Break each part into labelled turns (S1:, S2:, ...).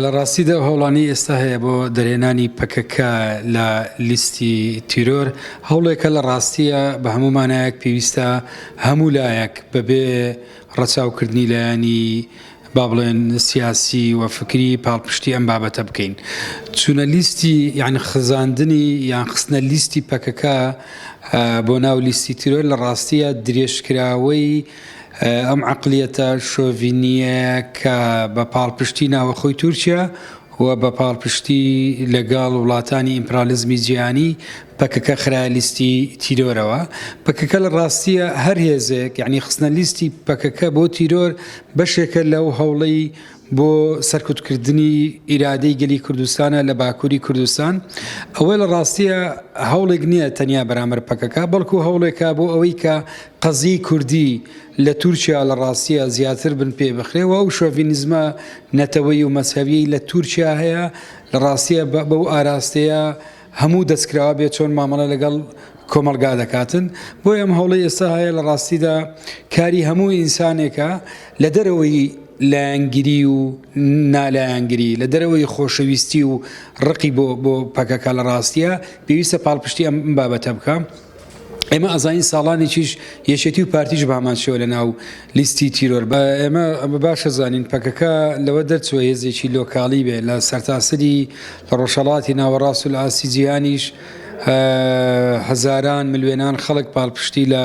S1: لە ڕاستیدا ئەو هەوڵانەی ئێستا هەیە بۆ دەرهێنانی پەکەکە لە لیستی تیرۆر هەوڵێکە لە ڕاستیە بە هەموو مانایەک پێویستە هەموو لایەک بەبێ ڕەچاوکردنی لایەنی با بڵێن سیاسی و فکری پاڵپشتی ئەم بابەتە بکەین. چوونە لیستی یان خزاندنی یان خستنە لیستی پەکەکە بۆ ناو لیستی تیرۆر لە ڕاستیە درێژکراوەی ئەم عەقڵیەتە شۆڤینییەیە کە بە پاڵپشتی ناوەخۆی تورکیا و بە پاڵپشتی لەگەڵ وڵاتانی ئیمپرالیزمی جیهانی پەکەکە خرایە لیستی تیرۆرەوە. پەکەکە لە ڕاستیە هەر هێزێک یانی خستنە لیستی پەکەکە بۆ تیرۆر بەشێکە لەو هەوڵەی بۆ سەرکوتکردنی ئیرادەی گەلی کوردستانە لە باکووری کوردستان. ئەوە لە ڕاستیە هەوڵێک نییە تەنیا بەرامبەر پەکەکە، بەڵکو هەوڵێکە بۆ ئەوەی کە قەزیەی کوردی لە تورکیا لە ڕاستیە زیاتر بن پێ بخرێ و ئەو شۆڤینیزمە نەتەوەیی و مەزهەبیەی لە تورکیا هەیە لە ڕاستیە بەو ئاراستەیە هەموو دەستکراوە بێت چۆن مامەڵە لەگەڵ کۆمەڵگا دەکاتن. بۆیە ئەم هەوڵەی ئێستا هەیە لە ڕاستیدا کاری هەموو ئینسانێکە لە دەرەوەی لایەنگری و نالایەنگری، لە دەرەوەی خۆشەویستی و ڕقی بۆ بۆ پەکەکە لە ڕاستیە پێویستە پاڵپشتی ئەم بابەتە بکە. ئێمە ئەزانین ساڵانێکیش یەکێتی و پارتیش بە هەمان شێوە لە ناو لیستی تیرۆر بە ئێمە ئەمە باشە زانین پەکەکە لەوە دەرچووە هێزێکی لۆکاڵی بێ لە سەرتاسەری لە ڕۆژهەڵاتی ناوەڕاست و لە ئاستی جیهانیش هەزاران ملیۆنان خەڵک پاڵپشتی لە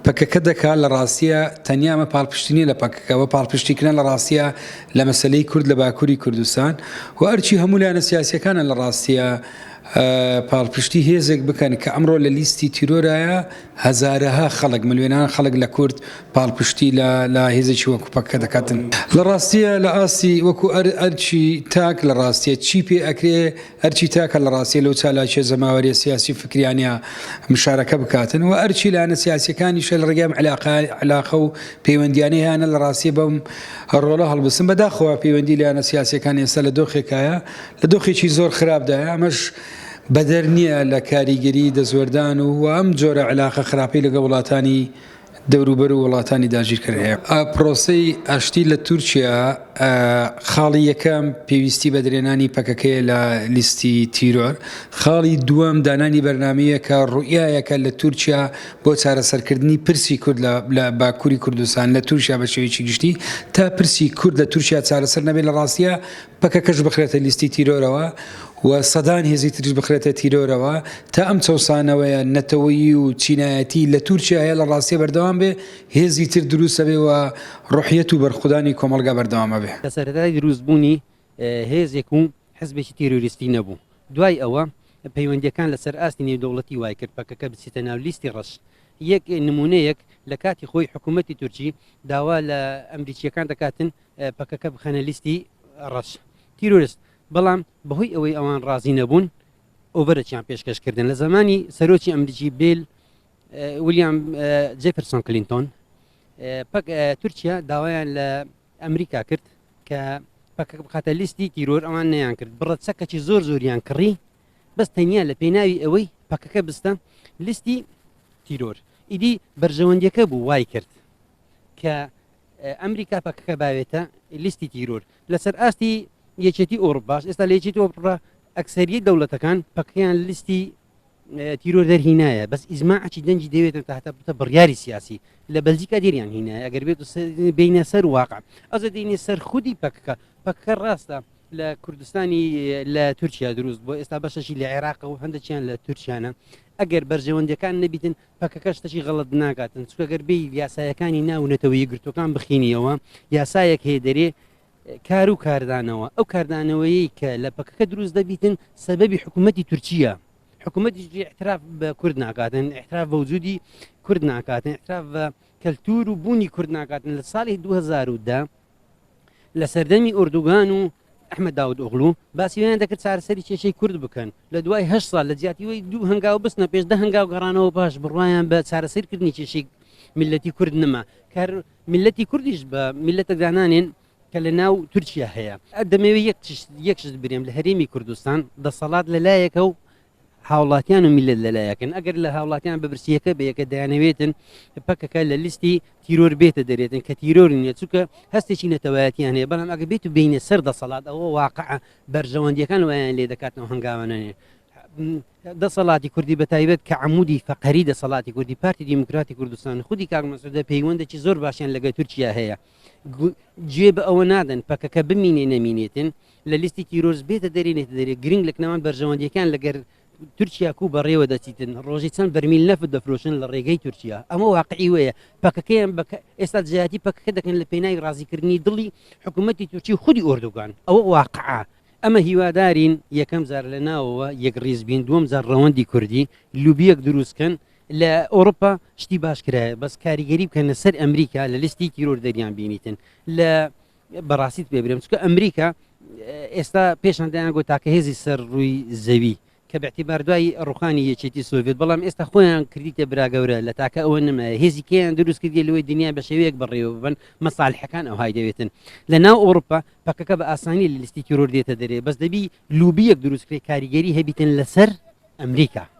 S1: پەکەکە دەکات لە ڕاستیە تەنیا ئەمە پاڵپشتی نییە لە پەکەکە وە پاڵپشتیکردن لە ڕاستیە لە مەسەلەی کورد لە باکووری کوردستان و ئەرکی هەموو لایەنە سیاسیەکانە لە ڕاستیە پاڵپشتی هێزێک بکەن کە ئەمڕۆ لە لیستی تیرۆرایە هەزارەها خەڵک ملیۆنان خەڵک لە کورد پاڵپشتی لە لە هێزێکی وەکو پەکەکە دەکاتن. لە ڕاستیە لە ئاستی وەکو ئەر ئەرکی تاک لە ڕاستیە چی پێ ئەکرێ ئەرکی تاکە لە ڕاستیە لەو چالاکیە جەماوەریە سیاسی و فکریانە مشارەکە بکاتن و ئەرکی لایەنە سیاسیەکانیشە لە ڕێگای ئەم علاقە علاقە و پەیوەندیانەی هەیانە لە ڕاستیە بەم ڕۆڵە هەڵبسن بەداخەوە پەیوەندی لایەنە سیاسیەکان ئێستا لە دۆخێکایە لە دۆخێکی زۆر خراپدایە، ئەمەش بەدەر نییە لە کاریگەری دەستوەردان و ئەم جۆرە عیلاقە خراپەی لەگەڵ وڵاتانی دەوروبەر و وڵاتانی داگیرکەر هەیە. پرۆسەی ئاشتی لە تورکیا خاڵی یەکەم پێویستی بە درێنانی پەکەکەیە لە لیستی تیرۆر، خاڵی دووەم دانانی بەرنامەیەکە ڕوئیایەکە لە تورکیا بۆ چارەسەرکردنی پرسی کورد لە باکووری کوردستان لە تورکیا بە شێوەیەکی گشتی تا پرسی کورد لە تورکیا چارەسەر نەبێت لە ڕاستیە پەکەکەش بخرێتە لیستی تیرۆرەوە و سەدان هێزی تریش بخرێتە تیرۆرەوە تا ئەم چەوسانەوەیە نەتەوەیی و چینایەتی لە تورکیا هەیە لە ڕاستیە بەردەوام بێ هێزی تر دروست ئەبێ و ڕۆحیەت و بەرخودانی کۆمەڵگا بەردەوام ئەبێ.
S2: لە سەرەتای دروستبوونی هێزێک و حزبێکی تیرۆریستی نەبوو. دوای ئەوە پەیوەندییەکان لەسەر ئاستی نێودەوڵەتی وایکرد پەکەکە بچێتە ناو لیستی ڕەش. یەک نموونەیەک لە کاتی خۆی حکوومەتی تورکی داوا لە ئەمریکییەکان دەکاتن پەکەکە بخەنە لیستی ڕەش تیرۆرست بەڵام بەهۆی ئەوەی ئەوان ڕازی نەبوون ئۆڤەرەکیان پێشکەش کردن لە زمانی سەرۆکی ئەمریکی بیل ویلیام جێفرسۆن کلینتۆن پەک تورکیا داوایان لە ئەمریکا کرد کە پەکەکە بخاتە لیستی تیرۆر ئەوان نەیان کرد بڕە چەکەکی زۆر زۆریان کڕی بەس تەنیا لە پێناوی ئەوەی پەکەکە بستە لیستی تیرۆر ئیدی بەرژەوەندیەکە بوو وای کرد کە ئەمریکا پەکەکە باوێتە لیستی تیرۆر لەسەر ئاستی یەکێتی ئەوروپاش ئێستا لە یەکێتی ئەوروپا ئەکسەریەی دەوڵەتەکان پەکەیان لیستی تیرۆر دەرهینایە بەس ئیزماعی دەنگی دەوێتن تا هەتا بتە بڕیاری سیاسی لە بەلجیکا دێریان هینایە ئەگەر بێت بینە سەر واقع ئەزە دێنێ سەر خودی پەکەکە پەکەکە ڕاستە لە کوردستانی لە تورکیا دروست بۆ ئێستا بەشەشی لە عێراق و هەندێکیان لە تورکیانە ئەگەر بەرژەوەندەکان نەبیتن پەکەکە شتەکی غەڵەت ناکاتن چونکە گەر بێی یاسایەکانی ناو نەتەوە یەکگرتووەکان بخینیەوە یاسایەک هەیە دەرێ کار و کاردانەوە ئەو کاردانەوەیەی کە لە پەکەکە دروست دەبیتن سەبەبی حکوومەتی تورکیە حکوومەتی اعتراف بە کورد ناکاتن اعتراف بە وجودی کورد ناکاتن اعتراف بە کەلتور و بوونی کورد ناکاتن لە ساڵی 2010 لە سەردەمی ئۆردوگان و ئەحمەد داود ئۆغلو باسی ویان دەکرد چارەسەری کێشەی کورد بکەن لە دوای هەشت ساڵ لە جیاتی وەی دوو هەنگاو بستنە پێش دە هەنگاو گەڕانەوە پاش بڕوایان بە چارەسەرکردنی کێشەی میللەتی کورد نەما کار میللەتی کوردیش بە میللەتێک دانانێن کە لە ناو تورکیا هەیە دەمەوێت یەک شت یەک شت برێم لە هەرێمی کوردستان دەسەڵات لە لایەکە و هاوڵاتیان و میللەت لەلایەکن ئەگەر لە هاوڵاتیان ببرسیەکە بە یەکە دەیانەوێتن پەکەکە لە لیستی تیرۆر بێتە دەرێتن کە تیرۆر نیە چونکە هەستێکی نەتەوایەتیان هەیە بەڵام ئەگەر بێت و بینە سەر دەسەڵات ئەوە واقع بەرژەوەندیەکان وایان لێ دەکاتەوە هەنگاوانەنێ دەسەڵاتی کوردی بە تایبەت کە عمودی فەقەری دەسەڵاتی کوردی پارتی دیموکراتی کوردستان خودی کاک مەسعودە پەیوەندێکی زۆر باشیان لەگە تورکیا هەیە گوێ بە ئەوە نادەن پەکەکە بمینێ نەمینێتن لە لیستی تیرۆرست بێتە دەرێ نێتە دەرێ گرنگ لەکنەوان بەرژەوەندیەکان لەگەر تورکیا کو بەڕێوە دەچیتن ڕۆژی چەند بەرمیل نەفت دەفرۆشن لە ڕێگەی تورکیا ئەمە واقعی وەیە پەکەکەیان بە ئێستا دژایەتی پەکەکە دەکەن لە پێناوی ڕازیکردنی دڵی حکوومەتی تورکی و خودی ئۆردوگان ئەوە واقعە ئەمە هیوادارین یەکەم جار لە ناوەوە یەک ڕیز بین دووەم جار ڕەوەندی کوردی لوبیەک دروستکەن لە ئەوروپا شتی باش کرایە بەس کاریگەری بکەنە سەر ئەمریکا لە لیستی تیرۆر دەریان بینیتن لە بەڕاستیت پێ برێم چونکە ئەمریکا ئێستا پێشان دەیان گۆ تاکە هێزی سەر ڕووی زەوی کە باعتیبار دوای ڕوخانی یەکێتی سۆڤێت بەڵام ئێستا خۆیان کردیتە برا گەورە لە تاکە ئەوە نمایە هێزی کێیان دروست کردی لەوەی دنیا بە شێوەیەک بەڕێوە ببن مەسالحەکان ئەوهای دەوێتن لە ناو ئەوروپا پەکەکە بە ئاسانی لە لیستی تیرۆر دێتە دەرێ بەس دەبی لوبیەک دروست کرێ کاریگەری هەبیتن لەسەر ئەمریکا.